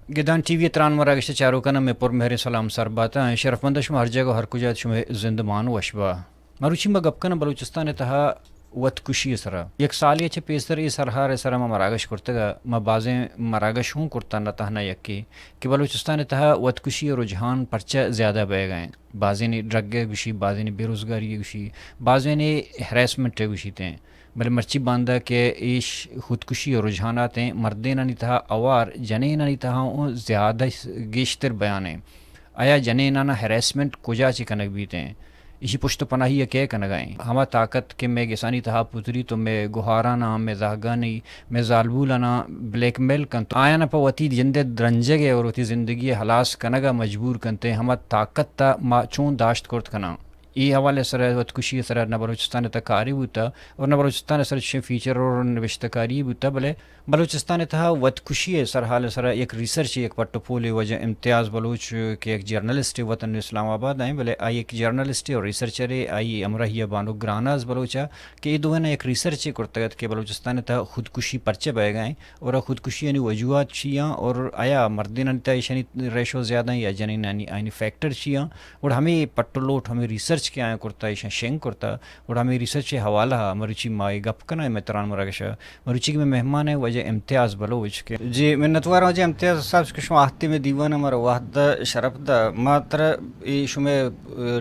گدان T V ءِ تران مراگش ءِ چاروکاں مئے پر مہریں سلام سر بات اَنت۔ شرفمند شما ہر جاگہ ءُ ہر کجا ات، شمئے زندمان وش با۔ مروچی ما گپ کناں بلوچستان ءِ تہا وتکشی ءِ سرا۔ یک سالے چہ پیسر اے سرحال ءِ سرا ما مراگش کرتگ ءُ ما بازیں مراگش ہوں کرتگ، نہ تہنا یکے کہ بلوچستان ءِ تہا وتکشی ءِ رجحان پرچہ زیادہ بئیگ ءَ اِنت۔ بازینے ڈرگ ءِ گوشی، بازینے بے روزگاری ءِ گوشی، بازینے ہراسمنٹ ءِ گوشیت ایں۔ بلے مرچی باندا کہ ایش خودکشی ءِ رجحانات ایں، مردینانی تہا ہوار جنینانی تہا اوں زیادہ گیشتر بیان ایں۔ آیا جنینانا ہراسمنٹ کجا چہ کنگ بیت ایں؟ ایشی پشت ءُ پناہی ءَ کئے کنگ ءَ ایں؟ ہما طاقت کہ مئے گسانی تہا پتری تو مئے گہاراناں، مئے زہگانی، مئے زالبولانا بلیک میل کنت، آیانا پہ وتی جند ءِ درنجگ ءَ اور وتی زندگی ءِ ہلاس کنگ ءَ مجبور کنت ایں، ہما طاقت ءَ ما چون داشت کرت کناں؟ اے حوالے ءِ سرا، وتکشی ءِ سرا نہ بلوچستان ءِ تہا کارے بوتہ اور نہ بلوچستان ءِ سرا چشیں فیچر اور نبشتہ کاری بوتہ، بلے بلوچستان ءِ تہا وتکشی ءِ سرحال ءِ سرا یک ریسرچے، یک پٹ ءُ پولے واجہ امتیاز بلوچ کہ یک جرنلسٹے، وطن اسلام آباد ءَ ایں، بلے آئی یک جرنلسٹے اور ریسرچرے، آئی ہمراہی ءَ بانک گراناز بلوچ ءَ کہ اے دوئیناں یک ریسرچے کرتگ ات کہ بلوچستان ءِ تہا خودکشی پرچہ بئیگ ءَ ایں اور آ خودکشیانی وجوہات چی آں اور آیا مردینانی تہا ایشانی ریشو زیادہ ایں یا جنینانی، آیانی فیکٹر چی آں؟ گڑا ہمے پٹ ءُ لوٹ، ہمے ریسرچ کہ آیاں کرتہ، ایشاں شنگ کرتہ، گڑا ہمے ریسرچ ءِ حوالہ ءَ مروچی ما اے گپ کناں، مئے تران مراگش ءَ۔ مروچی کہ مئے مہمان ایں واجہ امتیاز بلوچ کہ جی، منتوار آں واجہ امتیاز صاحب کہ شما آہتے مئے دیوان ءَ مارا وہد ءَ شرپ دات۔ ما ترا اے شمئے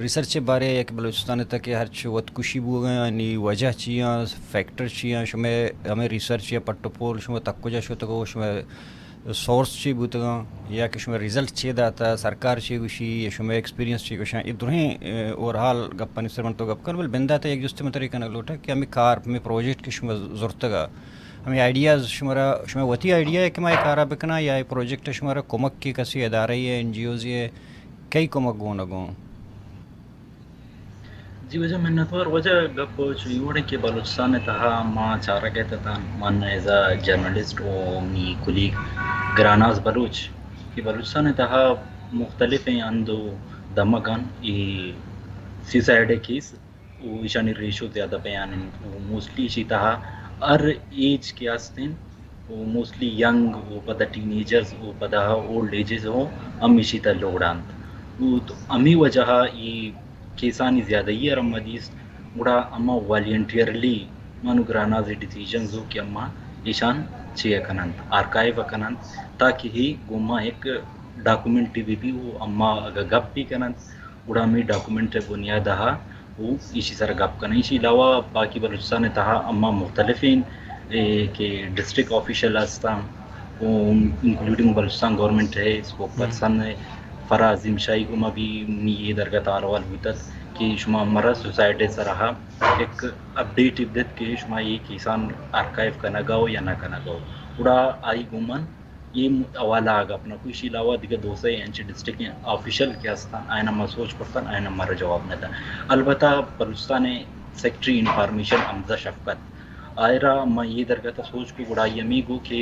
ریسرچ ءِ بارے ءَ کہ بلوچستان ءِ تہا کہ ہرچ وتکشی بوگ ءَ ایں، آیانی وجہ چی آں، فیکٹر چی آں، شمئے ہمے ریسرچ یا پٹ ءُ پول شما تک کجا شتگ ءُ شمئے سورس چی بوتگاں یا کہ شمئے رزلٹ چی داتہ، سرکار چی گوشی یا شمئے ایکسپیرینس چی گوشاں، اے درہیں، اے، اوورآل گپانی سر من تو گپ کن، بلے بندات ءَ یک جستے من ترا کنگ لوٹاں کہ ہمے کار، ہمے پروجیکٹ کہ شما زرتگ ءَ، ہمے آئیڈیاز شمارا، شمئے وتی آئیڈیا ہے کہ ما اے کارا بکناں یا اے پروجیکٹ شمارا کمک کہ کسی ادارہ ہے، این جی اوز ہے، کئی کمک گون گون؟ جی واجہ منتوار۔ واجہ گپ چو اے وڑیں کہ بلوچستان ءِ تہا ما چارگ ءَ اتاں، من ایز اے جرنلسٹ و منی کلیگ گراناز بلوچ کہ بلوچستان ءِ تہا مختلفیں ہند و دمگاں اے سیسائیڈ ءِ کیس و ایشانی ریشو زیادہ بیان انت و موسٹلی ایشی تہا ہر ایج کہ است انت و موسٹلی ینگ و پدا ٹین ایجرز و پدا اولڈ ایجز ہو ہم ایشی تہا لوڑا انت۔ و تو ہمے وجہ ءَ اے کیسانی زیادہی ءَ را ما دیست، گڑا ہما والنٹیئرلی من و گراناز ءِ ڈیسیژنز ہو کہ ہما ایشان چے ءَ کن انت، آرکائیو ءَ کن انت، تاکہ اے گوما یک ڈاکومنٹے بہ بی و ہما اگہ گپ بہ کن انت، گڑا ہمے ڈاکومنٹ ءِ بنیاد ءَ و ایشی سرا گپ کناں۔ ایشی علاوہ باقی بلوچستان ءِ تہا ہما مختلفیں، اے، کہ ڈسٹرکٹ آفیشل ہستاں و انکلوڈنگ بلوچستان گورنمنٹ ءِ اسپوک پرسن ءِ فرح عظیم شاہی گوما بھی منی اے درگت ءَ حال احوال بوتگ کہ شما مارا سوسائٹی ءِ سرا یک اپڈیٹ بدیت کہ شما اے کیسان آرکائیو کنگ ءَ ہو یا نہ کنگ ءَ ہو۔ گڑا آئی گوما اے حوالہ ءَ گپ نہ کو۔ ایشی علاوہ دگہ دو سئے انچیں ڈسٹرکٹ آفیشل کہ ہستاں، آیاں ما سوج کرتاں، آیاں مارا جواب نہ دات۔ البتہ بلوچستان ءِ سیکرٹری انفارمیشن حمزہ شفقت، آئرا ما اے درگت ءَ سوج کو، گڑا آئی ہمے گو کہ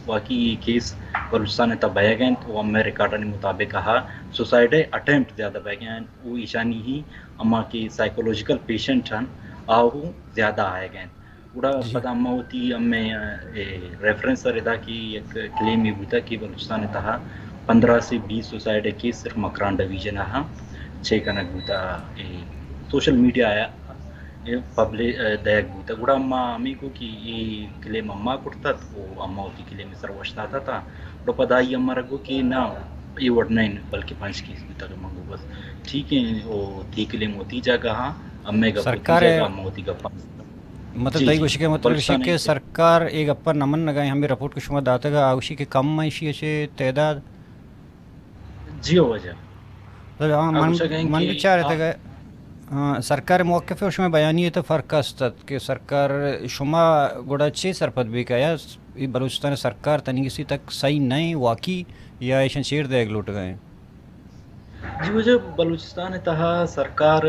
واقعی اے کیس بلوچستان ءِ تہا بئیگ ءَ انت و ہمے ریکارڈانی مطابق آہا سوسائیڈ ءِ اٹیمپٹ زیادہ بئیگ ءَ انت و ایشانی ہی ہما کہ سائیکولوجیکل پیشنٹ انت، آہو زیادہ آئیگ ءَ انت۔ گڑا جی۔ پدا ما وتی ہمے، اے، ریفرنس ءَ ردا کہ یک کلیمے بوتگ کہ بلوچستان ءِ تہا پندرہ سے بیس سوسائیڈ ءِ کیس صرف مکران ڈویژن ءَ چے کنگ بوتگ، اے، سوشل میڈیا ءَ، اے، پبلک، اے، دئیگ بوتگ۔ گڑا ما ہمے گو کہ اے کلیم ہما کرتگ و ہما وتی کلیم ءِ سر وشتاتگ۔ گڑا پدا آئی ہم مارا گو کہ نہ، اے وڑ نہ انت، بلکہ پنچ کیس بوتگ۔ من گو بس ٹھیک ہے، او تئی کلیم وتی جاگہ ہاں، ہمے گپ وتی سرکار ءِ جاگہ، ہم وتی گپ۔ مطلب جی، تئی جی۔ گوشگ ءِ مطلب ایش کہ سرکار اے گپ ءَ نہ منگ ءَ، ہمے رپورٹ کہ شما داتگ ءَ، آ گوشی کہ کم ایشی ءَ چہ تعداد۔ جی ہو واجہ۔ مطلب، آ، آ من، گوشگ ءَ من کہ بچارتگ ءَ، آ، سرکار موقف ءَ شما بیانی ءِ تو فرق است ات کہ سرکار شما گڑا چے سرپد بی کہ آیا اے بلوچستان ءِ سرکار تنیگسی تک صحیح نہ ایں واقعی یا ایشاں چیر دئیگ لوٹگ ءَ ایں؟ جی واجہ، بلوچستان ءِ تہا سرکار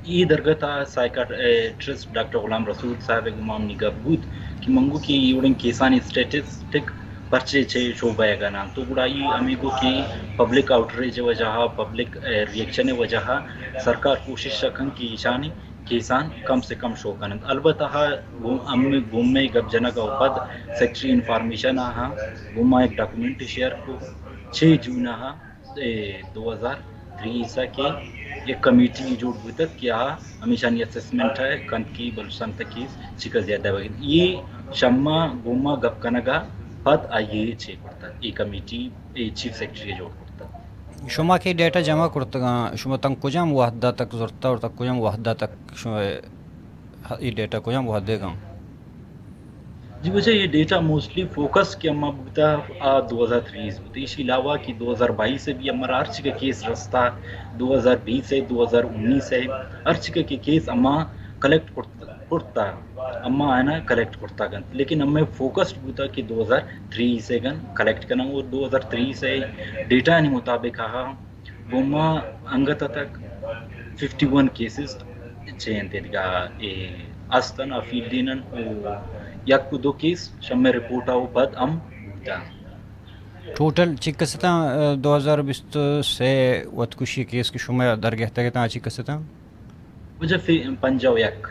اے درگت ءَ سائیکاٹرسٹ ڈاکٹر غلام رسول صاحب ءِ گوما منی گپ بوت کہ من گو کہ اے وڑیں کیسانی اسٹیٹسٹک پرچے چہ شو بئیگ ءَ نہ انت، تو گڑا آئی ہمے گو کہ پبلک آؤٹریج ءِ وجہ ءَ، پبلک، اے، ری ایکشن ءِ وجہ ءَ سرکار کوشش ءَ کنت کہ ایشانی کیسان کم سے کم شو کننت۔ البتہ ہا گوں-، ہمے گومے گپ جنگ ءَ پد سیکرٹری انفارمیشن ءَ ہا گوما یک ڈاکومنٹ شیئر کو، چھ جون ءَ ہا، اے، دو ہزار تریس ءَ کہ یک کمیٹی جوڑ بوتگ کہ آ ہمیشانی اسسمنٹ ءَ کنت کہ بلوچستان تک کیس چیکا زیادہ بگیت۔ یہ شما گوما گپ کنگ ءَ پد آئی ءَ چے کرتگ، اے کمیٹی، اے چیف سیکرٹری جوڑ کرتگ۔ شما کہ ڈیٹا جمع کرتگاں، شما تاں کجام وہدا تک زرتا اور تاں کجام وہدا تک شما اے ڈیٹا کجام وہدے گاں؟ جی، واجہ، یہ ڈیٹا موسٹلی فوکس کہ اما بوتا آ دو ہزار تریس بوتا۔ اسی علاوہ کہ دو ہزار بائیس ءَ بھی ہمارا ہر چکا کیس رستا، دو ہزار بیس ءَ، دو ہزار انیس ءَ، ہر چکا کہ کیس اما کلیکٹ کرتا، کرتا، اما آنا کلیکٹ کرتا گنت۔ لیکن ہمیں فوکسڈ بوتا کہ دو ہزار تریس ءَ گن کلیکٹ کناں اور دو ہزار تریس ءَ ڈیٹا نی مطابق آہا گوما انگت تک ففٹی ون کیسز چے انت دگہ اے استن آ فیلڈ دینن او یک دو کیس شمے رپورٹ آو پد ہم بوتا۔ ٹوٹل چکستاں، دو ہزار بیست و سے وتکشی کیس کہ شما درگہتگ اتاں، چکستاں؟ واجہ فی-، پنجاہ و یک۔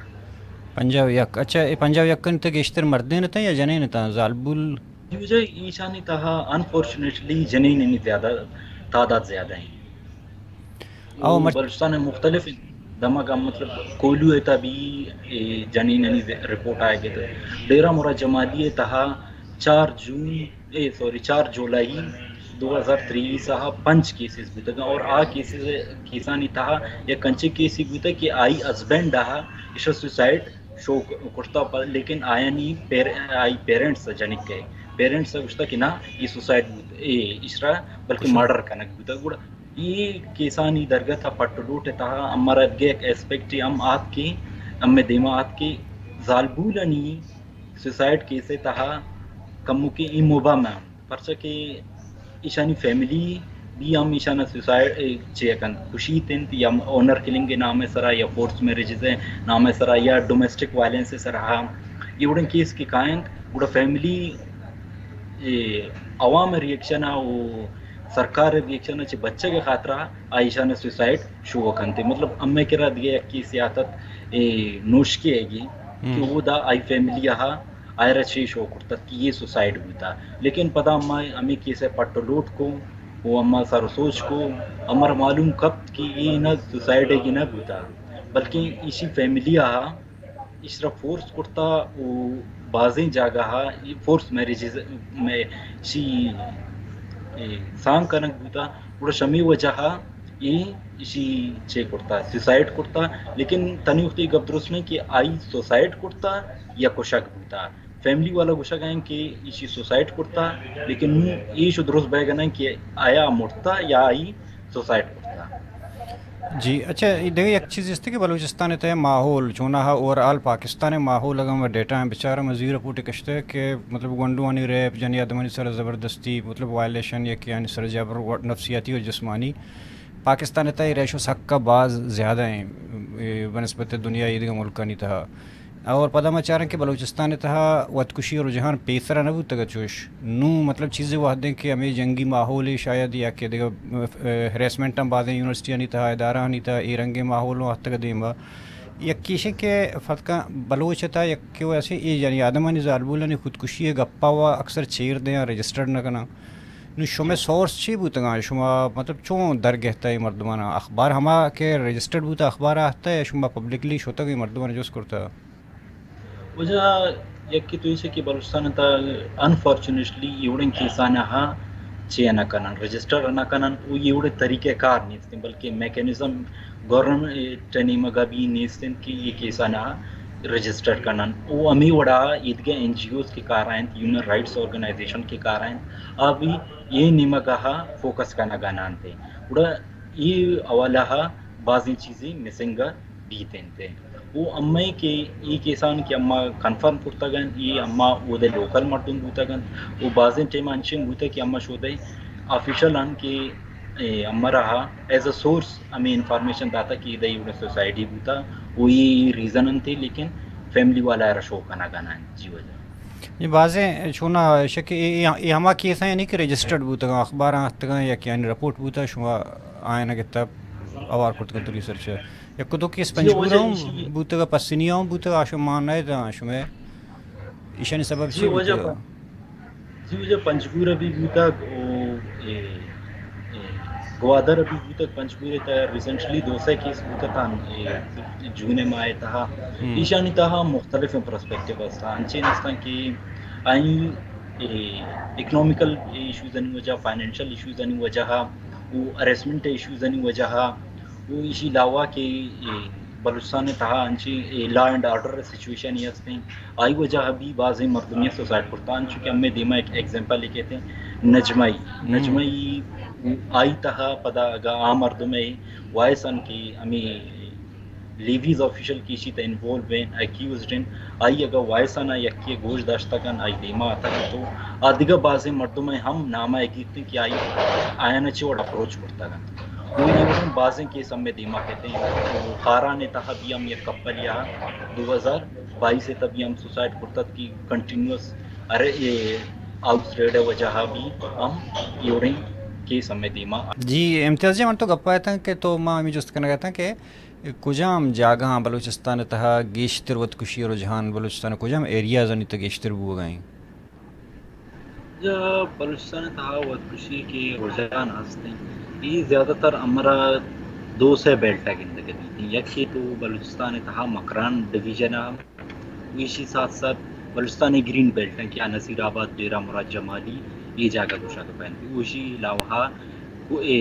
پنجاہ و یک۔ اچھا، اے پنجاہ و یک انت گیشتر مردین اتاں یا جنین اتاں؟ زالبول؟ جی واجہ، ایشانی تہا انفارچونیٹلی جنین نی زیادہ تعداد زیادہ ہیں۔ او او مچ- بلوچستان مختلف دمگا، مطلب، کوہلو ءِ تہا بھی، اے، جنینانی رپورٹ آئے گئے۔ ڈیرہ مراد جمالی ءِ تہا چار جون، اے، سوری، چار جولائی دو ہزار تریس ءَ پنچ کیسز بوتگ اور آ کیسز، کیسانی تہا یک انچیں کیسے بوتگ کہ آئی ہسبینڈ ءَ ایشا سوسائیڈ شو کرتا، پر لیکن آیانی پیر-، آئی پیرنٹس، جنک ءِ پیرنٹس ءَ گوشتا کہ نہ، یہ سوسائیڈ بوت، اے، ایشرا بلکہ اچھا۔ مرڈر کنگ بوتگ۔ گڑا اے کیسانی درگت ءَ پٹ ءُ لوٹ ءِ تہا ہمارا دگہ یک اسپیکٹ ہم آت کہ ہمے دیما آت کہ زالبولانی سوسائیڈ کیس ءِ تہا کموکیں اے مبہم انت، پرچا کہ ایشانی فیملی بھی ہم ایشانا سوسائیڈ، اے، چے کنت، کشیت انت یا آنر کلنگ ءِ نام ءِ سرا یا فورس میرجز ءِ نام ءِ سرا یا ڈومیسٹک وائلنس ءِ سرا ہم اے وڑیں کیس کہ کاینت، گڑا فیملی، اے، عوام ءِ ری ایکشن ءَ او سرکار ءِ ری ایکشن ءَ چہ بچگ ءِ خاطرا آ ایشانا سوسائیڈ شو کنت۔ مطلب، ہمے کرا دگہ یک کیسے آتت، اے، نوشکے ءِ گی، ہم۔ کہ اودا آئی فیملی ءَ آئرا چے شو کرتت کہ یہ سوسائیڈ بوتا۔ لیکن پدا ما ہمے کیس ءَ پٹ ءُ لوٹ کو، او ہما سر ءُ سوچ کو، ہمارا معلوم کپت کہ یہ نہ سوسائیڈ ءِ گی نہ بوتا، بلکہ ایشی فیملی ءَ ایشرا فورس کرتا و بازیں جاگہ ءَ فورس میرجز میں شی، اے، سانگ کنگ بوتا، گڑا شمی وجہ ءَ اے ایشی چے کرتا، سوسائیڈ کرتا۔ لیکن تنی وقتی گپ درست نہیں کہ آئی سوسائیڈ کرتا یا کشگ بوتا۔ فیملی والا گوشگ ءَ انت کہ ایشی سوسائیڈ کرتا، لیکن نوں ایش درست بیگ ءَ نہ انت کہ آیا مرتا یا آئی سوسائیڈ کرتا۔ جی، اچھا، اے دگہ یک چیز است کہ بلوچستان ءِ تہ ءَ ماحول چوناہا اوور آل پاکستان ءِ ماحول اگاں ما ڈیٹا ءَ بچاراں، ما زی رپورٹ کشتہ کہ مطلب گونڈوانی ریپ، جنی آدمانی سر زبردستی، مطلب وائلیشن یا کہ آنی سر جبر و نفسیاتی و جسمانی پاکستان ءِ تہ ءَ اے ریشو سکا باز زیادہ ہیں، اے، بنسبت دنیا ءِ دگہ ملکانی تہ ءَ۔ اور پدا ما چاراں کہ بلوچستان ءِ تہ ءَ وتکشی ءِ رجحان پیسرا نہ بوتگ ات چوش۔ نوں مطلب چیزے وہدیں کہ ہمے جنگی ماحول ءَ شاید یا کہ دگہ، اے، ہراسمنٹ ہم بازیں یونیورسٹیانی تہ ءَ، ادارہانی تہ ءَ اے رنگیں ماحول ہوں اتکگ دیما۔ یکے ایش کہ فتکا بلوچ ءِ تہ ءَ یکے و ایسے اے یعنی آدمانی زالبولانی خودکشی ءِ گپا و اکثر چیر دیاں، رجسٹرڈ نہ کناں۔ نوں شمئے سورس چی بوتگاں؟ شما مطلب چون درگہتہ اے مردمانا؟ اخبار ہما کہ رجسٹرڈ بوتہ اخبار آہتہ یا شما پبلکلی شتگ اے مردمانا جست کرتہ؟ واجہ، یکے تو ایش کہ بلوچستان ءِ تہ ءَ انفارچونیٹلی اے وڑیں کیساناں چے نہ کنن، رجسٹر نہ کنن، او اے وڑیں طریقہ کار نیست، بلکہ میکانزم گورنمنٹ ءِ نیمگ ءَ بھی نیست انت کہ اے کیساناں رجسٹر کنن۔ او ہمے وڑا ایدگہ این جی اوز کہ کار انت، ہیومن رائٹس آرگنائزیشن کہ کار انت، آ بھی اے نیمگ ءَ فوکس کنگ ءَ نہ انت۔ گڑا اے حوالہ ءَ بازیں چیزے مسنگ بیت انت۔ او امئے کہ اے کیسان کہ اما کنفرم کرتگ انت، اے اما اودے لوکل مردم بوتگ انت۔ او بازیں ٹائم انچیں بوتگ کہ اما شودے آفیشل ان کہ، اے، امرا ایز اے سورس ہمے انفارمیشن داتا کہ ادا اے وڑیں سوسائٹی بوتا، او اے، اے ریزن انت، لیکن فیملی والا را شو کنگا نہ انت۔ جی واجہ۔ اے بازیں چونا شک اے، اے، اے ہما کیس ہیں یعنی کہ رجسٹرڈ بوتگاں، اخباراں اتکگاں یا کہ یعنی رپورٹ بوتا، شما آیاں گتا؟ اوار کرتگ انت ریسرچ ءَ؟ یک دو کیس پنجگور ءَ ہم بوتگ، پسنی ءَ ہم بوتگ، آ شما مان نہ ات، آ شمئے ایشانی سبب چی بوتگ؟ جی، واجہ پنجگور ءَ بھی بوتگ، او، اے، اے، گوادر ءَ بھی بوتگ، پنجگور ءِ تہا ریسنٹلی دو سے کیس بوتگ تاں، اے، جون ءِ ماہ ءِ تہا۔ ایشانی تہا مختلف پرسپیکٹیو است، انچیں است کہ آئی، اے، اکنامیکل ایشوزانی وجہ، فائنینشل ایشوزانی وجہ ءَ، او ہریسمنٹ ایشوزانی وجہ ءَ، او ایشی علاوہ کہ، اے، بلوچستان ءِ تہا انچیں، اے، لا اینڈ آرڈر سچویشن است ایں، آئی وجہ ءَ بھی بازیں مردمے سوسائیڈ کرتا، انچو کہ ہمے دیما یک ایگزامپل کیت ایں، نجمہ ای۔ نجمہ ای، آئی تہا پدا اگاں آ مردم ءِ وائس ان کہ ہمے لیویز آفیشل کہ ایشی تہ انوالو ایں، اکیوزڈ ایں، آئی اگاں وائس آناں یکے گوش داشتگ انت، آئی دیما اتگ انت، تو آ دگہ بازیں مردم ءِ ہم نام ءَ گیت انت کہ آئی آیان ءَ چے وڑ اپروچ کرتگ انت۔ گوں اے وڑیں بازیں کیس ہمے دیما کیت انت۔ تو خاران ءِ تہا بھی ہم یک کپلے ءَ دو ہزار بائیس ءِ تہا بھی ہم سوسائیڈ کرتگ کہ کنٹینیوس ارے اے ہاؤس ریڈ ءِ وجہ ءَ بھی ہم اے وڑیں کیس ہمے دیما۔ جی امتیاز جی، من تو گپ ءَ اتاں کہ تو ما ہمے جست کنگ ءَ اتاں کہ کجام جاگہاں بلوچستان ءِ تہا گیشتر وتکشی ءِ رجحان، بلوچستان ءِ کجام ایریازانی تہا گیشتر بوگ ءَ ایں؟ جا بلوچستان ءِ تہا وتکشی کہ رجحان ہست ایں، اے زیادہ تر ہمرا دو سے بیلٹ ءَ گندگ ءَ بیت ایں۔ یکے تو بلوچستان ءِ تہا مکران ڈویژن ءَ، ایشی ساتھ ساتھ بلوچستان ءِ گرین بیلٹ ایں کہ آ نصیر آباد، ڈیرہ مراد جمالی، اے جاگہ گوشگ ءَ بنت۔ ایشی علاوہ کو-، اے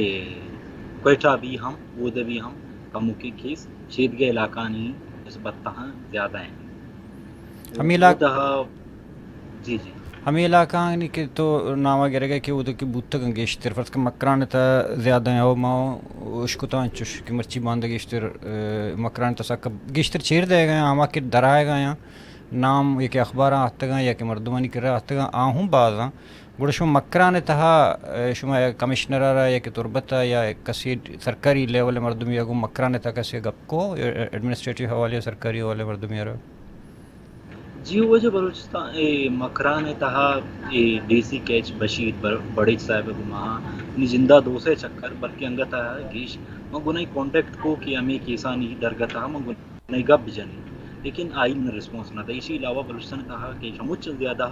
کوئٹہ بھی ہم، اود ءَ بھی ہم کموکیں کیس چیدگہ علاقہانی نسبت تہا زیادہ ایں۔ ہمے علاق-، اود ءَ، جی، جی۔ ہمے علاقہانی کہ تو نام ءَ گرگ ءَ ئے کہ اود ءَ کہ بوتگ انت گیشتر، فرض کہ مکران ءِ تہا زیادہ ایں، او ما اشکتاں چوش کہ مرچی باندا گیشتر، اے، مکران ءِ تہا سک گیشتر چیر دئیگ ءَ ایں، ہما کہ در آیگ ءَ ایں، نام یا کہ اخباراں آتگ ایں یا کہ مردمانی کرا آتگ ایں، آ ہم باز ایں۔ گڑا شما مکران ءِ تہا، اے، شما کمشنر ءَ را یا کہ تربت ءَ یا کسے سرکاری لیول ءِ مردمے ءَ گوں مکران ءِ تہا کسے گپ کو، اے، ایڈمنسٹریٹو حوالے ءَ، سرکاری حوالے ءِ مردمے ءَ را؟ جی، واجہ بلوچستان، اے، مکران ءِ تہا، اے، ڈی سی کیچ بشیر بر-، بڑیچ صاحب ءَ گوں ما، نی جند ءَ دو سے چکر، بلکہ انگت ءَ گیش، من گوں آئی کانٹیکٹ کو کہ ہمے کیسانی درگت ءَ من گوں نئے گپ بجنیں، لیکن آئی من ریسپانس نہ دات۔ ایشی علاوہ بلوچستان ءِ تہا کہ ہمچ زیادہ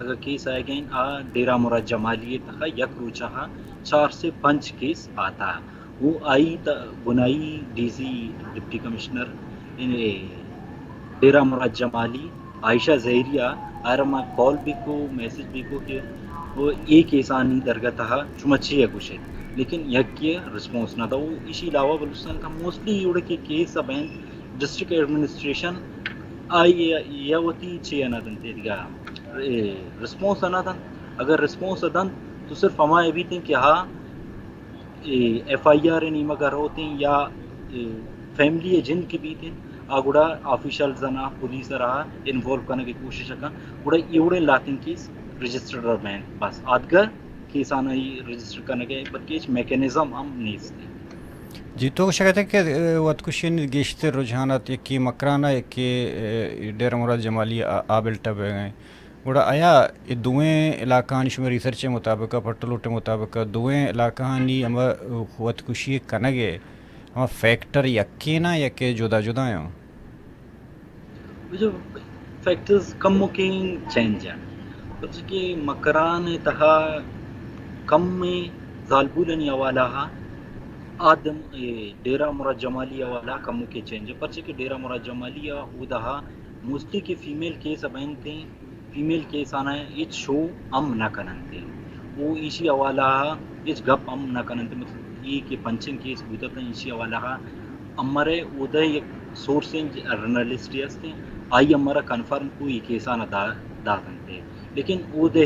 اگاں کیس آیگ ءَ انت، آ ڈیرہ مراد جمالی ءِ تہا یک روچ ءَ چار سے پنچ کیس آتا۔ وہ آئی تہ-، بنائی ڈی سی، ڈپٹی کمشنر، اے، ڈیرہ مراد جمالی، عائشہ زہری ءَ، آئرا ما کال بھی کو، میسج بھی کو کہ وہ اے کیسانی درگت ءَ شما چی ءَ گوشت، لیکن یکے ءَ ریسپانس نہ دات۔ ایشی علاوہ بلوچستان ءِ تہا موسٹلی اے وڑ کہ کیس ءَ بنت، ڈسٹرکٹ ایڈمنسٹریشن آئی ءَ یا وتی چے ءَ نہ دنت، دگہ، اے، ریسپانس ءَ نہ دنت۔ اگر ریسپانس ءَ دنت تو صرف ہما ءَ بیت کہ ہا، اے، ایف آئی آر ءِ نیمگ ءَ روت یا، اے، فیملی ءِ جند کہ بیت، آ گڑا آفیشلز ءَ را، پولیس ءَ را انوالو کنگ ءِ کوشش ءَ کنت، گڑا اے وڑیں لہتیں کیس رجسٹرڈ ءَ بنت۔ بس آدگہ کیسانی رجسٹر کنگ ءِ بلکہ ہچ میکانزم ہم نیست۔ جی، تو گوشگ ءَ ات کہ، اے، وتکشی ءِ گیشتر رجحانات یکے مکران ءَ، یکے، اے، ڈیرہ مراد جمالی ءَ، آ بیلٹ ءَ بیگ ءَ ایں۔ گڑا آیا اے دوئیں علاقہانی، شمئے ریسرچ ءِ مطابق ءَ، پٹ لوٹ ءِ مطابق ءَ، دوئیں علاقہانی ہما وتکشی کنگ ءِ ہما فیکٹر یکے نہ یا کہ جدا جدا ایں؟ جو فیکٹرز کموکیں چینج ایں، پرچہ کہ مکران ءِ تہا کمیں زالبولانی حوالہ ءَ آدم، اے، ڈیرہ مراد جمالی ءِ حوالہ ءَ کموکیں چینج ایں، پرچہ کہ ڈیرہ مراد جمالی ءَ اودا موسٹلی کہ فیمیل کیس ءَ بنت، فیمیل کیس آناں ہچ شو ہم نہ کننت۔ او ایشی حوالہ ءَ ہچ گپ ہم نہ کننت۔ مطلب، اے کہ پنچیں کیس بوتگ اتاں، ایشی حوالہ ءَ ہمرے اودے یک سورسیں جرنلسٹے است، آئی ہمرا کنفرم کو اے کیساں دا-، داتنت۔ لیکن اودے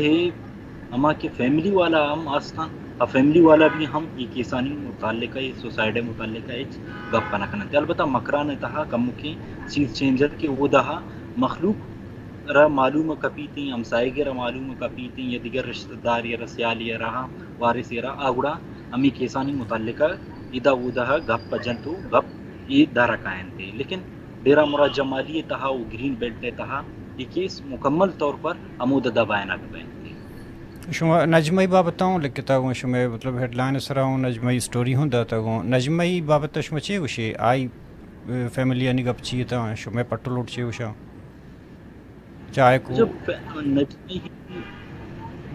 ہما کہ فیملی والا ہم است انت، آ فیملی والا بھی ہم اے کیسانی متعلقہ، اے سوسائیڈ ءِ متعلقہ ہچ گپ نہ کننت۔ البتہ مکران ءِ تہا کمکیں چیز چینج ات کہ اودا مخلوق را معلوم کپیتیں، ہمسائیگ را معلوم کپیتیں یا دیگر رشتہ دار یا رسیالی را، وارث را، آ گڑا ہمے کیسانی متعلقہ ادا اودا گپ جنت و گپ اے در کاینت۔ لیکن ڈیرہ مراد جمالی ءِ تہا و گرین بیلٹ ءِ تہا اے کیس مکمل طور پر ہمودا دبائینگ بنت۔ شما نجمہ ءِ بابت ءَ ہوں لکھتا گوں، شما مطلب ہیڈ لائن ءِ سرا ہوں نجمہ ءِ اسٹوری ہوں داتا گوں۔ نجمہ ءِ بابت ءَ شما چے گوشے؟ آئی، اے، فیملی آنی گپ چی اتاں؟ شما پٹ ءُ لوٹ چے گوشاں؟ چاہے کو جب نجمہ،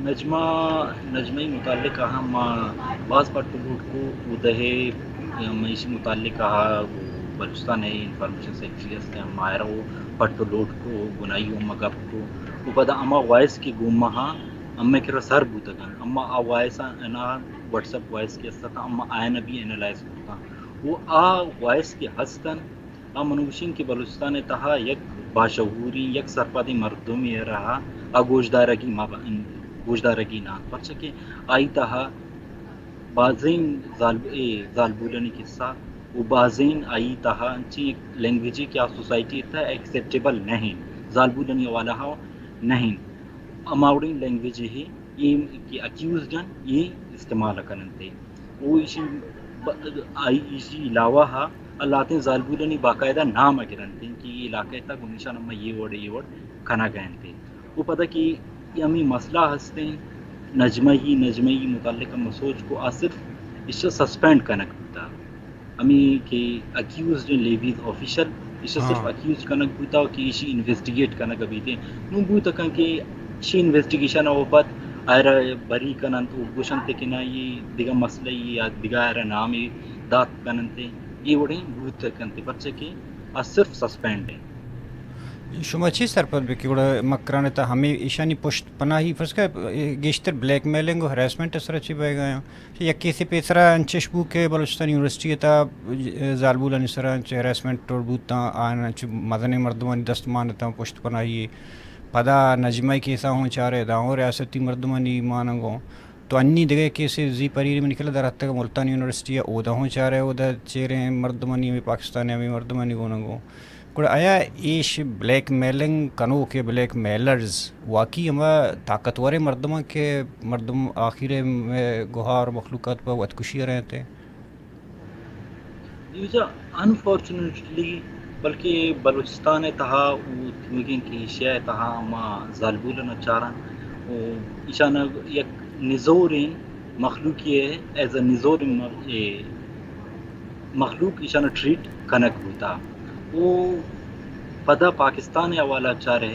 نجمہ، نجمہ ءِ متعلق ہم ما باز پٹ ءُ لوٹ کو، او دہے، مئے ایشی متعلق آ بلوچستان ءِ انفارمیشن سیکرٹری است، ہم ماہرا او پٹ ءُ لوٹ کو، گناہی ہم گپ کو۔ او پدا ہما وائس کہ گوں ما ہاں، ہمے کرا سر بوتگ انت۔ اما آ وائس آ انا واٹس ایپ وائس کہ است اتاں، اما آیانا بھی اینالائز کرتاں۔ او آ وائس کہ ہستن، آ منوشیں کہ بلوچستان ءِ تہا یک باشعوریں، یک سرپدیں مردمے ءِ را آ گوشدارگی ما ب-، گوشدارگی نہ انت، پرچا کہ آئی تہا بازیں زال-، اے، زالبولانی قصہ و بازیں آئی تہا انچیں یک لینگویجے کہ آ سوسائٹی ءِ تہا ایکسپٹیبل نہ انت، زالبولانی حوالہ ءَ نہ انت۔ ہما وڑیں لینگویج ءَ اے کہ اکیوزڈ انت، اے استعمال کننت۔ او ایشی ب-، آئی ایشی علاوہ ءَ لہتیں زالبولانی باقاعدہ نام ءَ گرنت کہ اے علاقہ ءِ تہا گوں ایشان ہم اے وڑ اے وڑ کنگ ءَ انت۔ او پدا کہ اے ہمے مسئلہ ہستیں، نجمہ ءِ، نجمہ ءِ متعلق ہم سوچ کو، آ صرف ایشی سسپینڈ کنگ بوتا۔ ہمے کہ اکیوزڈ ایں لیویز آفیشل، ایشی صرف ہاں۔ اکیوز کنگ بوتا کہ ایشی انویسٹیگیٹ کنگ بیتیں۔ نوں بوت کن کہ ایشی انویسٹیگیشن ءَ پد آئرا بری کننت و گوشنت کہ نہ، اے دگہ مسئلہ یا دگہ آئرا نامے دات کننت، اے وڑیں بوت کنت، پرچہ کہ آ صرف سسپینڈ ایں۔ شما چی سرپد بہ کہ گڑا مکران ءِ تہا ہمے ایشانی پشت پناہی، فرض کن، گیشتر بلیک میلنگ و ہراسمنٹ ءِ سرا چی بئیگا ایں؟ یکے سے پیسرا انچش بو کہ بلوچستان یونیورسٹی ءِ تہا زالبولانی سرا انچ ہراسمنٹ ٹوڑ بوتاں، آیان انچ مزنیں مردمانی دست مان اتاں پشت پناہی۔ پدا نجمہ ءِ کیسا ہوں چارے، ادا ہوں ریاستی مردمانی ماننگو۔ تو انی دگہ کیسے زی پریری منی کلا در اتکگ ملتان یونیورسٹی ءَ، اودا ہوں چارے، اودا چیریں مردمانی، ہمے پاکستان ءِ ہمے مردمانی گوننگو۔ گڑا آیا ایش بلیک میلنگ کنوک ءُ بلیک میلرز واقعی ہما طاقتوریں مردماں کہ مردم آخر ءَ گوہار مخلوقات پہ وتکشی ءَ رہینت؟ جی بجا، انفارچونیٹلی، بلکہ بلوچستان ءِ تہا و تیوگیں کہ ایشیا ءِ تہا ہما زالبولان ءَ چاراں و ایشان ءَ یک نزوریں مخلوقے ءَ، ایز اے نزوریں م-، اے، مخلوق ایشان ءَ ٹریٹ کنگ بوتا۔ او پدا پاکستان ءِ حوالہ چارے،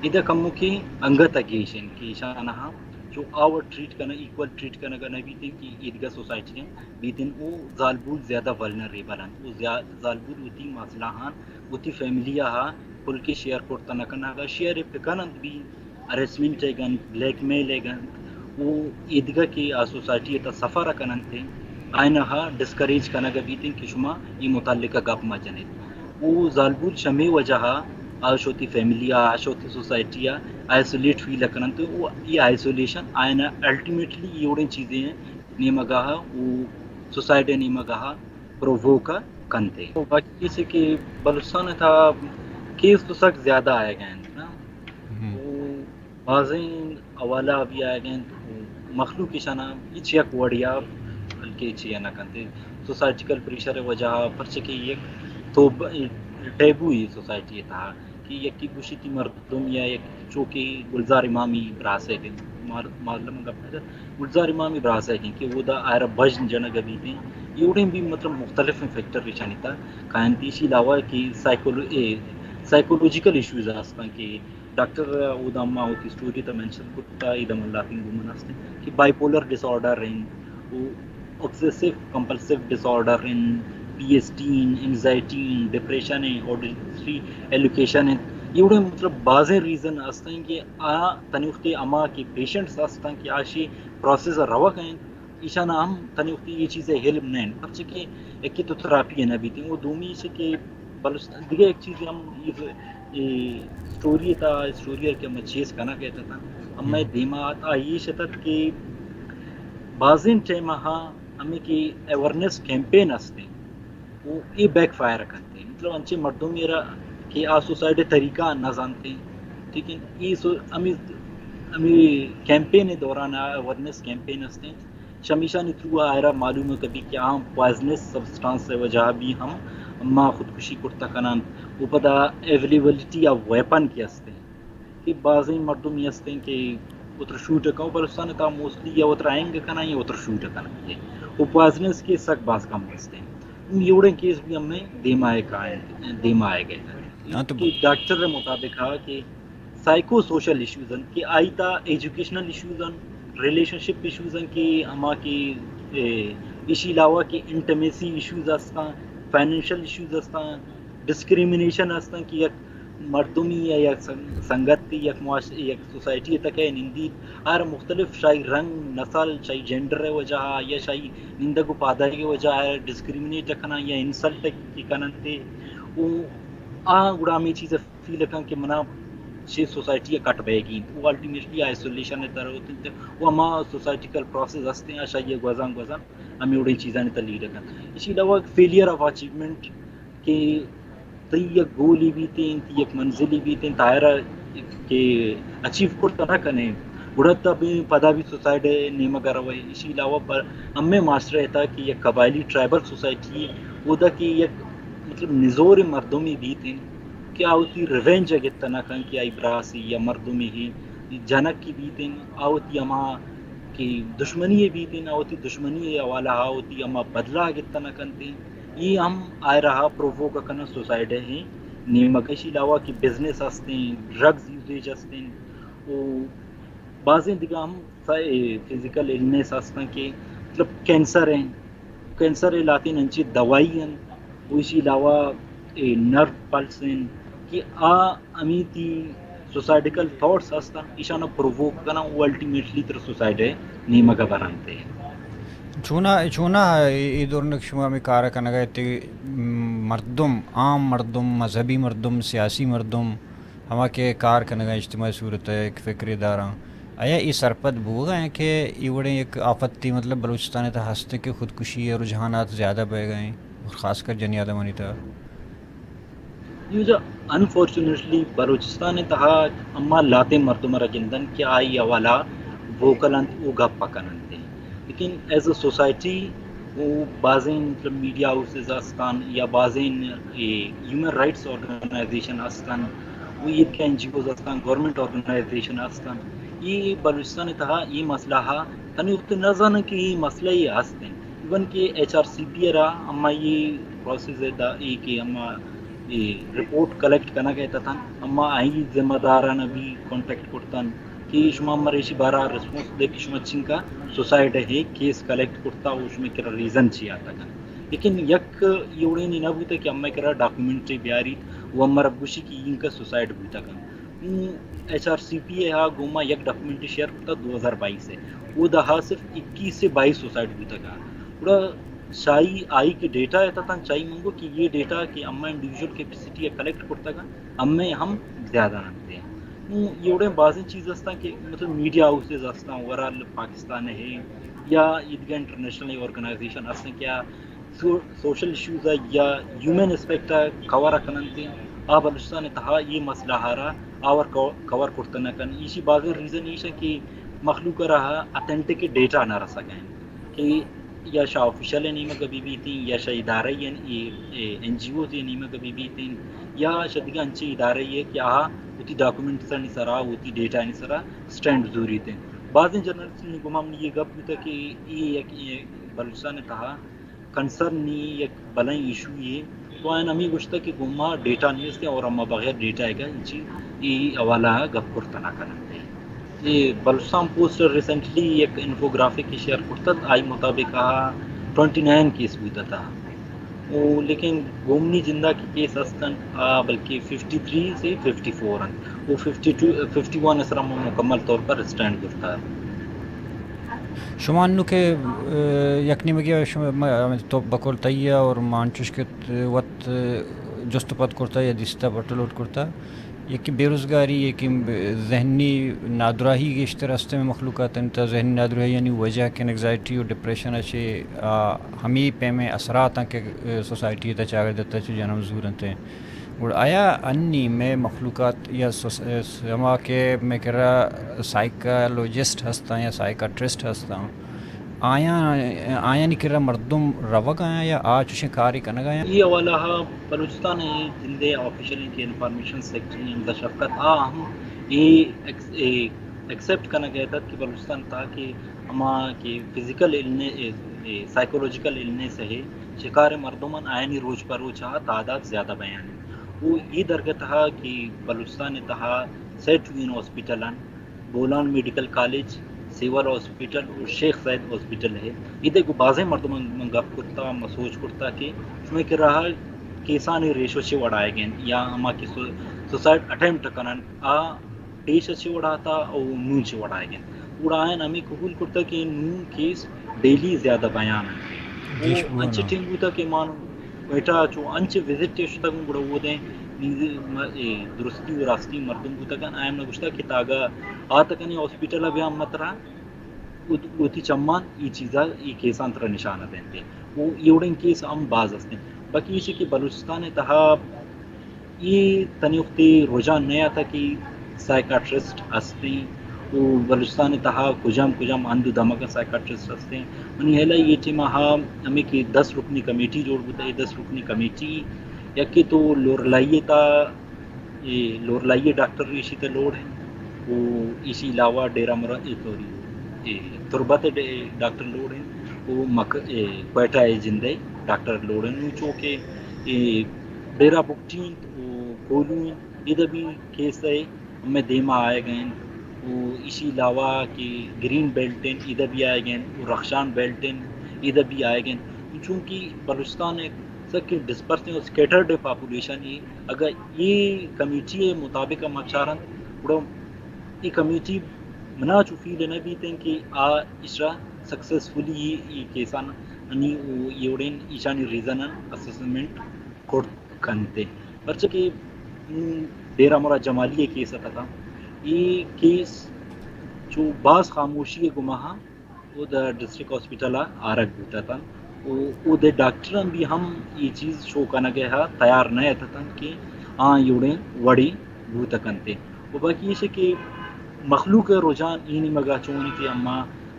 ادا کموکیں انگت ءَ گیش انت کہ ایشان ءَ چو آ وڑ ٹریٹ کنگ، ایکول ٹریٹ کنگ ءَ نہ بیتیں کہ ایدگہ سوسائٹی انت بیتیں، او زالبول زیادہ ولنریبل انت۔ او زیا-، زالبول وتی مسئلہ آں وتی فیملی ءَ کل کے شیئر کرت نہ کنگ ءَ، شیئر پہ کن انت بھی، ہراسمنٹ ءَ گنت، بلیک میل ءَ گنت، و ایدگہ کہ آ سوسائٹی ءِ تہا سفر ءَ کن انت، آیان ءَ ڈسکریج کنگ ءَ بیت انت کہ شما اے متعلق ءَ گپ مہ جن ایت۔ و زالبول چمے وجہ ءَ آ شوتی فیملی ءَ، آ شوتی سوسائٹی ءَ آئسولیٹ فیل ءَ کن انت، و اے آئسولیشن آیان ءَ الٹیمیٹلی اے وڑیں چیزیں نیمگ ءَ و سوسائٹی نیمگ ءَ پروووک ءَ کنت۔ و باقی چیزے کہ بلوچستان ءِ تہا کیس تو سک زیادہ آیگ ءَ انت نا۔ ہم۔ و بازیں حوالہ بھی آیگ ءَ انت، مخلوق ایشان ءَ ہچ یک وڑے ءَ بلکہ چیا نہ کنت۔ سوسائٹیکل پریشر ءِ وجہ ءَ، پرچہ کہ یک تو ب-، ٹیبو ہی سوسائٹی ءِ تہا کہ یکے گوشی تی مردم یا یک چوکے گلزار امامی براسے کہ مار-، معلوم گپ نہ جت۔ گلزار امامی براسے کہ، کہ اودا آئرا بژن جنگ بیتیں۔ ایوڑیں بھی مطلب مختلف فیکٹر ایشانی تہا کاینت۔ ایشی علاوہ کہ سائیکولو-، اے، سائیکولوجیکل ایشوز ہستاں کہ ڈاکٹر اودا ما وتی اسٹوری تہا مینشن کرتا، ایدا من لاپنگ گومن ہستیں کہ بائی پولر ڈس آرڈر انت، و آبسیسو کمپلسیو ڈس آرڈر انت، پی ایس ڈی انت، اینگزائٹی انت، ڈپریشن انت، آڈیٹری ایلوکیشن انت۔ ایوڑیں مطلب بازیں ریزن ہستیں کہ آ تنی وقتی ہما کہ پیشنٹس ہستاں کہ آشی پروسیس روگ ءَ انت، ایشان ءَ ہم تنی وقتی اے چیز ءِ علم نہ انت، پرچہ کہ یکے تو تھراپی ءَ نہ بیتیں، و دومی ایش کہ بلوچستان دگہ یک چیزے ہم اے، اے اسٹوری ءِ تہا، اسٹوری ءَ کہ ہمے چیز کنگ ءَ اتاں، ہمے ہم۔ دیما ات، آ ایش اتت کہ بازیں ٹائم ءَ ہمے کہ اویئرنیس کیمپین ہستیں، و اے بیک فائر کنت۔ مطلب انچیں مردمے را کہ آ سوسائٹی طریقہ نہ زانتیں، ٹھیک ہے، اے سو-، ہمے، ہمے کیمپین دوران، اویئرنیس کیمپین ہستیں، شمیشانی تھرو آئرا معلوم کبھی کہ آ پوائزنس سبسٹانس ءِ وجہ بھی ہم ما خودکشی کرتا کنان۔ و پدا اویلیبلٹی آف ویپن کہ ہستیں کہ بازیں مردمی ہستیں کہ وتر شوٹ کناں، بلوچستان ءِ تہا موسٹلی یا وتر ہینگ کناں یا وتر شوٹ کناں، او پوائزنس کیس سک باز کم است ایں۔ اے وڑیں کیس بھی ہمیں دیما ءَ کائیں، دیما ءَ گئے۔ ہاں تو کہ ڈاکٹر ءِ مطابق ہا کہ سائیکو سوشل ایشوز انت کہ آئی تا ایجوکیشنل ایشوز انت، ریلیشن شپ ایشوز انت کہ ہما کہ، اے، ایشی علاوہ کہ انٹیمیسی ایشوز ہستاں، فائنینشل ایشوز ہستاں، ڈسکریمنیشن ہستاں کہ یک مردمی یا یک سن-، سنگت یک معاش-، یک سوسائٹی تک ءَ نندیت، ہر مختلف شاہی رنگ، نسل، شاہی جینڈر ءِ وجہ ءَ یا شاہی نندگ و پادگ ءِ وجہ ءَ ڈسکریمنیٹ کناں یا انسلٹ کننتے، او آ گڑا ہمے چیز فیل کن کہ منا چہ سوسائٹی ءَ کٹ بئیگی انت، او الٹیمیٹلی آئسولیشن ءِ تر ہوت انت، او ہما سوسائٹیکل پروسیس ہستیں، آ شاہی ءَ گوزان گوزان ہمے وڑیں چیزانی تہ لیڈ کن۔ اسی علاوہ فیلئر آف اچیومنٹ کہ تئی یک گولے بیتیں، تئی یک منزلے بیتیں، تاہرا کہ اچیو کرتا نہ کنیں، گڑا تہ بے پدا بھی سوسائڈ ءِ نیمگ ءَ روئے۔ اسی علاوہ پر ہمے معاشرہ ءِ تہ کہ یک قبائلی ٹرائبل سوسائٹی اودا کہ یک مطلب نزور مردمی بیتیں کہ آ وتی ریونج ءَ گپت نہ کن کہ آئی براسی یا مردمی ہی جنک کی بیتیں، آ وتی ہما کہ دشمنی ءَ بیتیں، آ وتی دشمنی ءِ حوالہ ءَ آ وتی ہما بدلہ ءَ گپت نہ کنتیں۔ اے ہم آئرا پرووک کناں سوسائڈ ءِ نیمگ ءَ۔ اشی علاوہ کہ بزنس ہستیں، ڈرگز یوزیج ہستیں، او بازیں دگہ ہم سا-، اے، فزیکل النس ہستاں کہ مطلب کینسر ہیں، کینسر ءِ لہتیں انچیں دوائی ہیں، او اشی علاوہ اے نرو پلس ہیں کہ آ ہمیتی سوسائیڈیکل تھاٹس ہستاں، ایشانا پرووک کناں، او الٹیمیٹلی تر سوسائیڈ ءِ نیمگ ءَ برنت۔ چونا، چونا اے، اے دورنک شما ہمے کار کنگا ات، مردم، عام مردم، مذہبی مردم، سیاسی مردم، ہما کہ کار کنگا اجتماعی صورت ءَ یک فکرے داراں، آیا اے سرپد بوگا ہیں کہ اے وڑیں یک آفتے مطلب بلوچستان ءِ تہ ہست کہ خودکشی ءِ رجحانات زیادہ بئیگا ہیں اور خاص کر جنی آدمانی تہ؟ یوجا انفارچونیٹلی بلوچستان ءِ تہا ہما لہتیں مردم را گندن کہ آئی حوالہ ووکل انت، او گپ کننت۔ لیکن ایز اے سوسائٹی او بازیں مطلب میڈیا ہاؤسز ہستن یا بازیں اے ہیومن رائٹس آرگنائزیشن ہستن، او ایدگہ این جی اوز ہستن، گورنمنٹ آرگنائزیشن ہستن، اے بلوچستان ءِ تہا اے مسئلہ ہا تنی وقت نہ زانن کہ اے مسئلہ اے ہستن۔ ایون کہ ایچ آر سی پی ءَ را ہما اے پروسیس ءَ دا اے کہ ہما اے رپورٹ کلیکٹ کنگ ءَ اتتن، ہما آئی ذمہ دارانا بھی کانٹیکٹ کرتن کہ شما مریشی بارا رسپانس دے کہ شما چنکا سوسائیڈ ءِ کیس کلیکٹ کرتا و شما کرا ریزن چی آتکن۔ لیکن یک اے وڑیں نہ بوتا کہ ہمے کرا ڈاکومنٹری بیاری و ہمارا گوشی کہ اینکا سوسائیڈ بوتا کن۔ اوں ایچ آر سی پی ءَ ہا گوما یک ڈاکومنٹری شیئر کرتا دو ہزار بائیس ءَ۔ او دہا صرف اکیس سے بائیس سوسائیڈ بوتا کن۔ گڑا شاہی آئی کہ ڈیٹا اتتن، چاہی منگو کہ اے ڈیٹا کہ ہما انڈیویجول کیپیسٹی ءَ کلیکٹ کرتگ، ہمے ہم زیادہ انت۔ نوں اے وڑیں بازیں چیز ہستاں کہ مطلب میڈیا ہاؤسز ہستاں، اوورآل پاکستان ءِ یا ایدگہ انٹرنیشنل آرگنائزیشن ہستاں کہ آ سو-، سوشل ایشوز ءَ یا ہیومن اسپیکٹ ءَ کور کننت، آ بلوچستان ءِ تہا اے مسئلہ ءَ را آور کو-، کور کرت نہ کن۔ ایشی بازیں ریزن ایش انت کہ مخلوق ءَ را اتھنٹک ڈیٹا نہ رسگ ءَ انت کہ یا شہ آفیشل ءِ نیمگ ءَ بہ بیتیں، یا شہ ادارہ ءِ، اے، اے، این جی اوز ءِ نیمگ ءَ بہ بیتیں، یا شہ دگہ انچیں ادارہ ءَ کہ آ وتی ڈاکومنٹسانی سرا، وتی ڈیٹاانی سرا اسٹینڈ زوریت۔ بازیں جرنلسٹانی گوما منی اے گپ بوتگ کہ اے یک، اے بلوچستان ءِ تہا کنسرن نی یک بلائیں ایشو یے، تو آیان ہمے گوشتگ کہ گوما ڈیٹا نیست اور ہما بغیر ڈیٹا ءَ انچی اے حوالہ ءَ گپ کرت نہ کننت۔ اے بلوچستان پوسٹ ریسنٹلی یک انفوگرافک شیئر کرتگ، آئی مطابق آ ٹوئنٹی نائن کیس بوتگ۔ او لیکن گومنی جندا کہ کیس ہستن، آ بلکہ ففٹی تھری سے ففٹی فور انت۔ او ففٹی ٹو، ففٹی ون ءِ سرا ما مکمل طور پر اسٹینڈ کرتا۔ شما انو کہ، اے، یک نیمگے شما، ما، تو بقول تئی اور ما انچوش کہ وت جست پد کرتا یا دیستا پٹ لوٹ کرتا، یکی بے روزگاری، یکی ذہنی نادراہی گیشتر ہستیں مخلوقات انت۔ ذہنی نادراہی یعنی وجہ کہ انگزائٹی و ڈپریشن اچے، آ، ہمے پیمیں اثرات ہیں کہ، اے، سوسائٹی تا چاگردتا چے جنم زور انت۔ گڑا آیا انی مئے مخلوقات یا سوس-، ہما کہ مئے کرا سائیکالوجسٹ ہستاں یا سائیکاٹرسٹ ہستاں، آیاں، آیانی کرا مردم روگ آیاں یا آ چوشیں کارے کنگ آیاں؟ اے حوالہ ءَ بلوچستان ءِ جندے آفیشل کہ انفارمیشن سیکرٹری حمزہ شفقت آ ہم اے ایکس-، اے ایکسپٹ کنگ ءَ اتنت کہ بلوچستان ءِ تہا کہ ہما کہ فزیکل النس، سائیکولوجیکل النس ءِ شکار مردماں، آیانی روچ پہ روچ ءَ تعداد زیادہ بیان انت۔ و اے درگت ءَ کہ بلوچستان ءِ تہا سئے ٹوہیں ہاسپٹل انت، Bolan medical college, civil hospital و شیخ زاید ہاسپٹل ءِ۔ ادا گوں بازیں مردماں من گپ کرتا، من سوچ کرتا کہ شمئے کرا کیسانی ریشو چے وڑ ءَ آیگ ءَ انت یا ہما کہ سو-، سوسائیڈ اٹیمپٹ کننت، آ پیش ءَ چے وڑ ءَ اتاں و نوں چے وڑ ءَ آیگ ءَ انت۔ گڑا آیاں ہمے قبول کرتگ کہ نوں کیس ڈیلی زیادہ بیان انت۔ گیش و بوان انچیں انت۔ ٹیم بوتگ کہ ما کوئٹہ ءَ چو انچیں وزٹ ءَ شتگ اوں، گڑا اودے نی-، م-، اے درستی و راستی مردم بوتگ انت، آیاں من گوشتگ کہ تاگہ آتکنے ہاسپٹل ءَ بیاں مترا وت-، وتی چماں اے چیزا، اے کیساں ترا نشان دینتے۔ و اے وڑیں کیس ہم باز ہستیں۔ باقی ایشی کہ بلوچستان ءِ تہا اے تنی وقتی رجحان نہ اتاں کہ سائیکاٹرسٹ ہستیں و بلوچستان ءِ تہا کجام کجام ہند و دمگ ءَ سائیکاٹرسٹ ہستیں۔ منی ہیال ءَ اے ٹیم ءَ ہمے کہ دس رکنی کمیٹی جوڑ بوتگ، اے دس رکنی کمیٹی یکے تو لورالائی ءِ تہا اے لورالائی ءِ ڈاکٹر ایشی ءِ تہ لوڑ انت و ایشی علاوہ ڈیرہ مراد، اے سوری، اے تربت ءِ ڈے-، ڈاکٹر لوڑ انت و مک-، اے کوئٹہ ءِ جند ءِ ڈاکٹر لوڑ انت۔ نوں چو کہ اے ڈیرہ بگٹی انت و کوہلو انت، ادا بھی کیس ءَ ہمے دیما آیگ ءَ انت و ایشی علاوہ کہ گرین بیلٹ انت، ادا بھی آیگ ءَ انت و رخشان بیلٹ انت، ادا بھی آیگ ءَ انت۔ چونکہ بلوچستان ایک سکیں ڈسپرسنگ اور سکیٹرڈ پاپولیشن ہے، اگاں اے کمیٹی ءِ مطابق ہم چارنت، گڑا اے کمیٹی منا چو فیل نہ بیت انت کہ آ اشرا سکسیسفلی اے کیسان انی و اے وڑیں ایشانی ریزن اسسمنٹ کرت کنت۔ پرچہ کہ، م، ڈیرہ مراد جمالی ءِ کیس اتکا، اے کیس چو باز خاموشی ءِ گما ہاں اودا ڈسٹرکٹ ہاسپٹل ءَ آرگ بوت اتنت و اود ءِ ڈاکٹراں بھی ہم اے چیز شو کنگ ءَ تیار نہ ات اتنت کہ آ اے وڑیں وڑے بوت کنت۔ و باقی ایش کہ مخلوق ءِ رجحان اے نیمگ ءَ چون انت کہ اما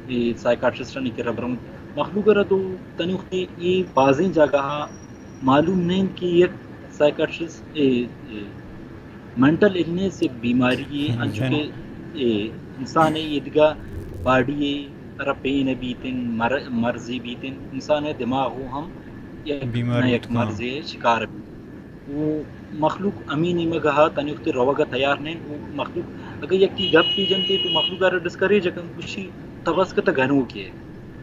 اے سائیکاٹرسٹانی کرا برنت، مخلوق ءَ را تو تنی وقتی اے بازیں جاگہ ءَ معلوم نہ انت کہ یک سائیکاٹرسٹ، اے، اے، مینٹل النس یک بیماری یے، ہم، انچو ہم۔ کہ، اے، انسان ءِ ایدگہ باڈی ءَ را پین بیت انت، مر-، مرضی بیت انت، انسان ءِ دماغ ءَ ہم یک بیماری نہ یک بوت کنت۔ مرضے ءِ شکار بیت۔ و مخلوق ہمے نیمگ ءَ تنی وقت روگ ءَ تیار نہ انت۔ و مخلوق اگہ یکے گپے جنت تو مخلوق ءَ را ڈسکریج کنت، گوشی تو بس کہ تو گنوکے۔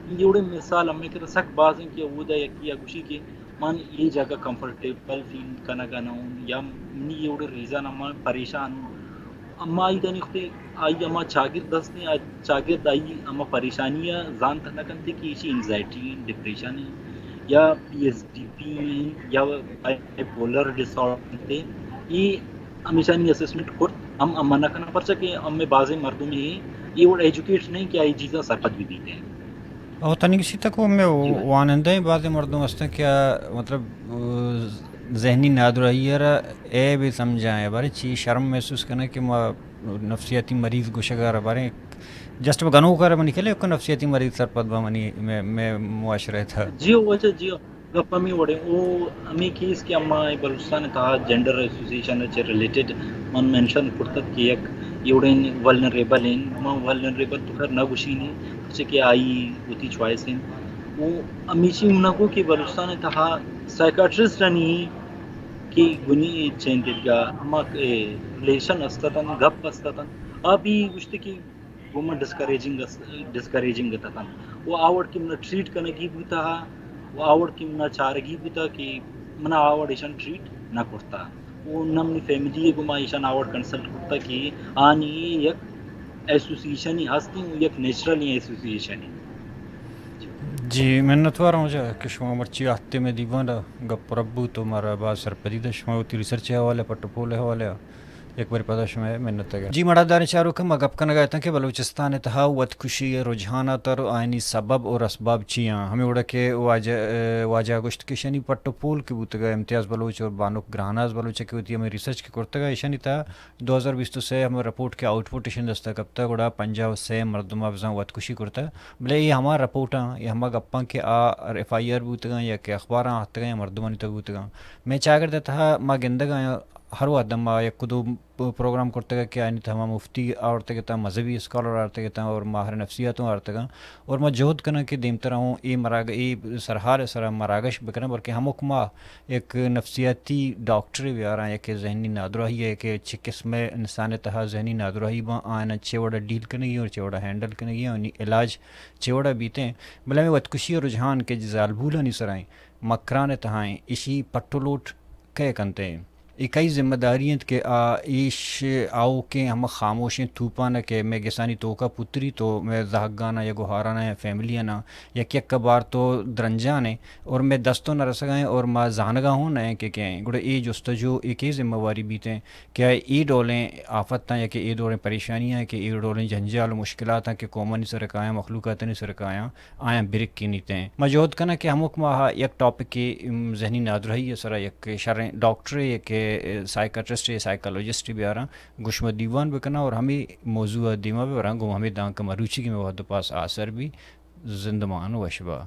اے وڑیں مثال ہمے کہ سک باز انت کہ اودا یکے ءَ گوشی کہ من اے جاگہ کمفرٹیبل فیل کنگ ءَ نہ اوں یا منی اے وڑیں ریزن ءَ من پریشان اوں۔ اما آئی دنیختے آئی ہما چاگرد ہستیں، آ چاگرد آئی ہما پریشانی ءَ زانت نہ کنت کہ ایشی اینگزائٹی انت، ڈپریشن انت یا پی ایس ڈی پی انت یا بائی پولر ڈس آرڈر انت۔ اے ہمیشانی اسسمنٹ کرت ہم اما نہ کناں، پرچا کہ ہمے بازیں مردم اے، اے وڑ ایجوکیٹ نہ انت کہ آئی چیزاں سرپد بہ بیت انت۔ او تنی گشی تک ہمے جی بھائی۔ وانندہ بازیں مردم ہستن کہ آ، مطلب، ذہنی نادراہی ءَ را عیبے سمجھاں، بارے چی شرم محسوس کناں کہ ما نفسیاتی مریض گوشگ ءَ را بارے جسٹ گنوک ءَ را منی کلے کہ نفسیاتی مریض سرپد با منی، مئے، مئے معاشرہ ءِ تہا۔ جی او، اچھا، جی او۔ گپ ہمے وڑیں۔ او ہمے کیس کہ اما اے بلوچستان ءِ تہا جینڈر ایسوسی ایشن ءَ چہ ریلیٹڈ من مینشن کرتگ کہ یک اے وڑیں ولنریبل ایں۔ ما ولنریبل تو خیر نہ گوشیں، پرچہ کہ آئی وتی چوائس ایں۔ او ہمیشی ہم نہ گو کہ بلوچستان ءِ تہا سائیکاٹرسٹ آنی کہ گنی چین دیدگا ہما، اے، ریلیشن است اتنت، گپ است اتنت، آ بھی گوشت کہ گوں من ڈسکریجنگ اس-، ڈسکریجنگ اتنت۔ و آ وڑ کہ منا ٹریٹ کنگی بوتا، و آ وڑ کہ منا چارگی بوتا کہ منا آ وڑ ایشان ٹریٹ نہ کرتا۔ و نہ منی فیملی ءَ گوما ایشان آ وڑ کنسلٹ کرتا کہ آنی یک ایسوسی ایشنی ہستیں و یک نیچرل ایسوسی ایشنی۔ جی، منتوار ہوں جا کہ شما مرچی آتے میں دیوان گپ رب بوت و مارا باز سرپدی دا شما وتی ریسرچ ءِ حوالے، پٹ و پول ءِ حوالے۔ یک بری پدا شمئے منت ءَ۔ جی مڑاداریں چاروکاں، ما گپ کنگ ءَ اتاں کہ بلوچستان ءِ تہا وت کشی ءِ رجحانات ءُ آیانی سبب اور اسباب چی آں۔ ہمے وڑا کہ واجہ، واجہ ءَ گوشت کہ ایشانی پٹ ءُ پول کہ بوتگ ءَ امتیاز بلوچ اور بانک گراناز بلوچ ءَ کہ وتی ہمے ریسرچ کہ کرتگ ءَ ایشانی تہا دو ہزار بیست ءُ سئے ہمے رپورٹ کہ آؤٹ پٹ ایشانی دست ءَ کپتگ گڑا پنجاہ ءُ سئے مردم ءَ بزاں وت کشی کرتگ۔ بلے اے ہما رپورٹ آں، اے ہما گپاں کہ آ ایف آئی آر بوتگ آں یا کہ اخباراں آتکگ آں یا مردمانی تہ بوتگ آں۔ مئے چاگرد ءِ تہا ما گندگ ءَ آں ہر وہد ما یک دو پروگرام کرتگ کہ آنی تہ ہما مفتی آورتگ اتاں، مذہبی اسکالر آورتگ اتاں اور ماہر نفسیات ہوں آورتگ آں۔ اور ما جہد کناں کہ دیمترا ہوں اے مراگ-، اے سرحال سرا مراگش بکناں، بلکہ ہمک ما یک نفسیاتی ڈاکٹرے بیاراں، یک ذہنی نادراہی ہے کہ چہ قسم انسان تہا ذہنی نادراہی باں، آیانا چہ وڑا ڈیل کنگی اور چہ وڑا ہینڈل کنگی، آنی علاج چہ وڑا بیتیں۔ بلے ہمیں وتکشی رجحان کہ زالبولانی سرائیں، مکران تہائیں، اشی پٹ و لوٹ کئے کنتیں؟ اے کئی ذمہ داری انت کہ آ ایش آؤکیں ہم خاموشیں توپان کہ مئے گسانی توکا پتری تو مئے زہگانا یا گوہارانا یا فیملیانا یک یک بار تو درنجانے اور مئے دستوں نہ رسگائیں اور ما زانگا ہوں نہ کہ کہیں۔ گڑا اے جستجو اے کئی ذمہ واری بیتیں کہ اے ڈولیں آفتاں یا کہ اے ڈولیں پریشانیاں کہ اے ڈولیں جنجال و مشکلاتاں کہ قومانی سر کایاں، مخلوقاتانی سر کایاں، آیاں برک کنیت ایں۔ ما جہد کناں کہ ہمک ماہ یک ٹاپکے، ام، ذہنی نادراہی ء سرا یک شریں ڈاکٹرے، یک سائیکٹرسٹے، سائیکالوجسٹے بیاراں، گوشمہ دیوان بکناں اور ہمیں موضوع ء دیما ببراں، گوں ہمیں دانکہ مروچی کہ مئے وہد پاس آسر بی۔ زندمان وش با۔